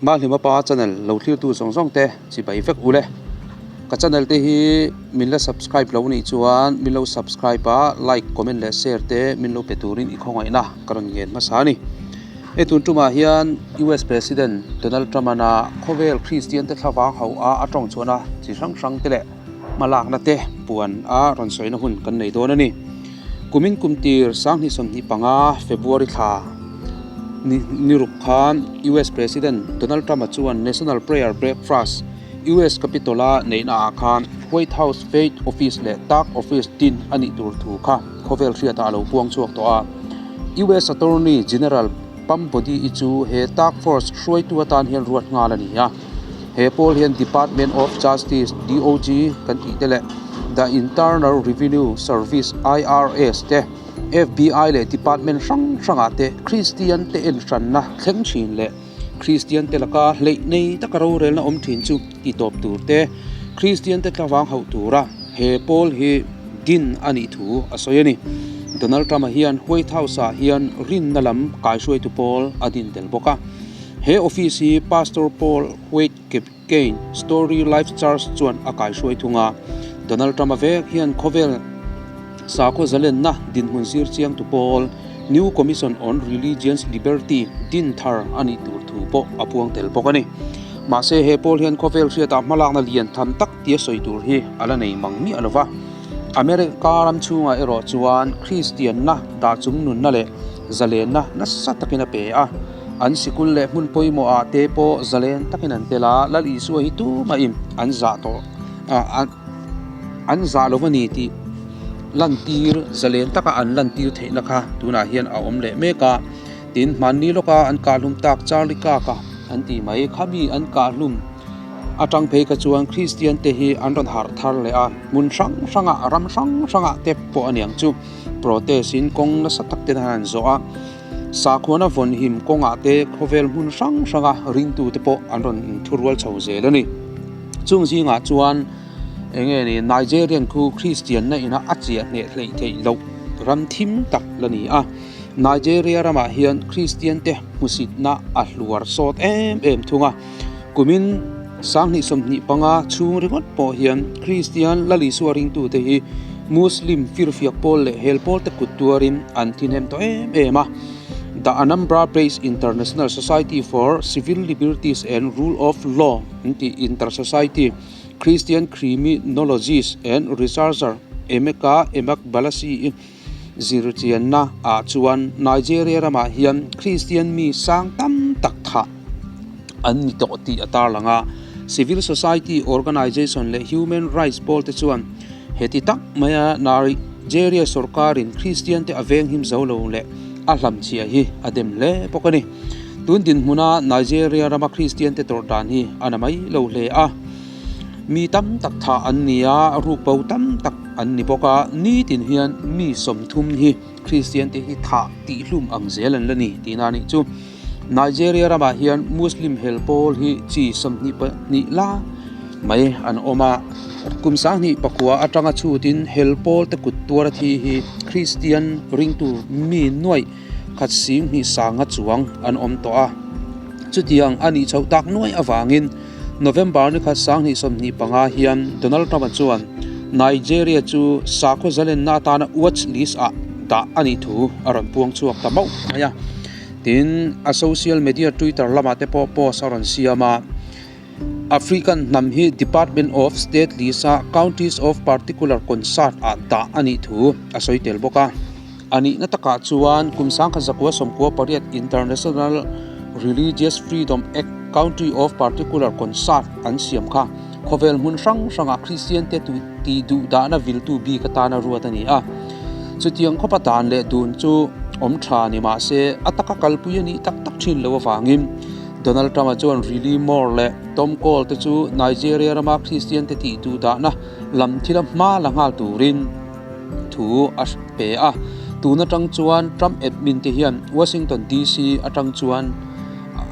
Mahlima pa channel lo thlirtu zawng zawng te chibai vek u le. Ka channel te hi min la subscribe lo nih chuan min lo subscribe a, like, comment leh share te min lo pe turin i khawngaihna ka rawn ngen hmasa a ni. Hei tun tumah hian US President Donald Trump-ana khawvel Kristian te thlavang hauh a a tawng chhuahna chi hrang hrang te leh hmalakna te puan a rawn sawina hun kan nei dawn a ni. Kumin kum tir sanghnih 25 February thla ni ni ruk khan US President Donald Trump-a chuan National Prayer Breakfast US Capitol-a neihna ah khan White House Faith Office leh Tac Office din a nih tur thu kha khawvel hriatah a lo puang chhuak tawh a. US Attorney General Pam Bondi-i chu he Task Force hruaitu atan hian ruat nghal a ni a. He pawl hian Department of Justice, DOJ, kan tih te leh The Internal Revenue Service, IRS, te, FBI leh department hrang hrangah te Kristian te enhranna thleng thin leh Kristian te laka hleih nei taka rorelna awm thin chu ti tawp tur te, Kristian te tlavang hauh tura he pawl hi din a nih thu a sawi a ni. Donald Trump-a hian White House-ah hian rinna lam kaihruaitu pawl a din tel bawk a. He office hi Pastor Paul White Kane Story Life Church chuan a kaihruai thung a. Donald Trump-a vek hian khawvel sakhaw zalenna dinhmun zir chiangtu pawl New Commission on Religions Liberty din thar a nih tur thu pawh a puang tel bawk a ni. Mahse he pawl hian khawvel hriatah hmalakna lian tham tak tia sawi tur hi a la nei mang miah lo va. America ram chhungah erawh chuan Kristianna dah chung nunna leh zalenna nasa takin a pe a. An sikul leh hmun pawimawh ah te pawh zalen takin an tel a, Lal Isua hi tumahin an zah tawh an zah lo a ni tih lantir zalen taka an lantir theihna kha tunah hian a awm leh mek a. Tin, hmanni lawka an kahhlum tak Charlie Kirk-a an tih mai khami an kahhlum atang phei kha chuan Kristian te hi an rawn harh thar leh a, hmun hrang hrangah ram hrang hrangah te pawh a niang chu protest in kawng nasa tak ten an han zawh a. Sakhuana vawnhim kawngah te khawvel hmun hrang hranga ringtute pawh an rawn inthurual chho zel a ni. Chung zingah chuan eng nge ni Nigerian khu Kristianna ina a chiah hneh hleih theih loh ram thim tak la ni a. Nigeria ramah hian Kristian te hmusitna a hluar sawt em em thung a. Kumin 2025 chhung ringawt pawh hian Kristian Lal Isua ringtute hi Muslim firfiak pawl leh hel pawl te kut tuarin an thinhem tawh em em a. The Anambra Based International Society for Civil Liberties and Rule of Law an tih Inter-Society Christian Criminologist and Researcher Emeka Emakbalasi-i zirchianna ah chuan Nigeria ramah hian Kristian mi sang tam tak thah an ni tawh tih a tarlang a. Civil society organisation leh human rights pawl te chuan heti tak maia Nigeria sorkarin Kristian te a venghim zo lo leh a hlamchhiah hi a dem hle bawk a ni. Tun dinhmuna Nigeria rama Kristian te tawrh dan hi a na mai lo hle a. Mi tam tak thah an ni a, rukbo tam tak an ni bawk a, nitin hian mi 30 hi Kristian te hi thah tihhlum ang zel an la ni tihna a nih chu. Nigeria ramah hian Muslim hel pawl hi chi 22 la mai an awm a, kum 2009 atanga chhutin hel pawl te kut tuar a thi hi Kristian ringtu mi nuaih khat 10,000 sanga chuang an awm tawh a. Chutiang a nih chhoh tak nuaih avangin November ni khat 2025 hian Donald Trump-a chuan Nigeria chu sakhaw zalenna atana watch list-ah dah a nih thu a rawn puang chhuak ta mauh mai a. Tin, a social media Twitter lamah te pawh post a rawn siam a. African hnam hi Department of State list-a Counties of Particular Concern-ah dah a nih thu a sawi tel bawk a. A nihna takah chuan kum 1998 International Religious Freedom Act Country of Particular Concern an siam kha khawvel hmun hrang hrangah Kristian te tih duh dahna viltu bik atana ruat a ni a. Chutiang khawpa dan leh dun chu awm tha ni mah se a taka kalpui a nih tak tak thin lo avangin Donald Trump-a chuan Riley Moore leh Tom Cole te chu Nigeria rama Kristian te tih duh dahna lam thila hma la nghal turin thu a pe a. Tun atang chuan Trump admin te hian Washington DC atang chuan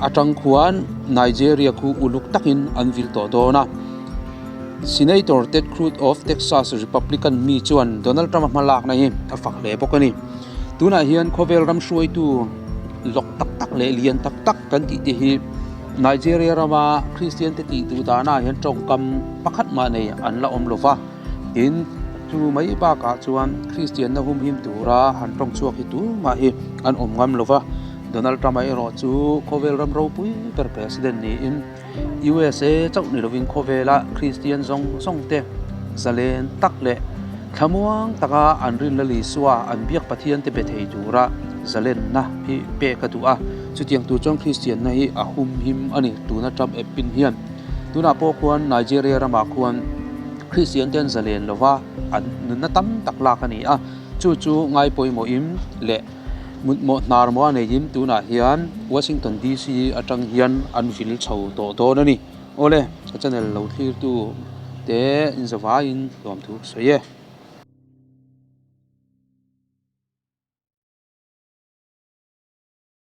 atang khuan Nigeria khu uluk takin an vil tawh dawn a. Senator Ted Cruz of Texas Republican mi chuan Donald Trump-a hmalakna hi a fak hle bawk a ni. Tunah hian khawvel ram hruaitu lawk tak tak leh lian tak tak kan tih te hi Nigeria rama Kristian te tih duh danah hian tawngkam pakhat mah nei an la awm lo va, tin chu mai bakah chuan Kristianna humhim tura han tawng chhuak hi tumah hi an awm ngam lo va. Donald Trump-a erawh chu khawvel ram ropui ber President niin USA chauh ni lovin khawvela Kristian zawng zawng te zalen tak leh thlamuang taka an rinna Isua an biak Pathian te be thei tura zalenna hi pek a duh a. Chutiang tur chuan Kristianna hi a humhim a ni tuna Trump app pin hian. Tunah pawh khuan Nigeria ramah khuan Kristian te an zalen lova an nunna tam tak lak a ni a, chu chu ngai pawimawhin leh mutmawh hnar maw a neiin tunah hian Washington DC atang hian an vil chho tawh dawn a ni. Awle, ka channel lo thlirtu te inzavaiin lawmthu sawi e.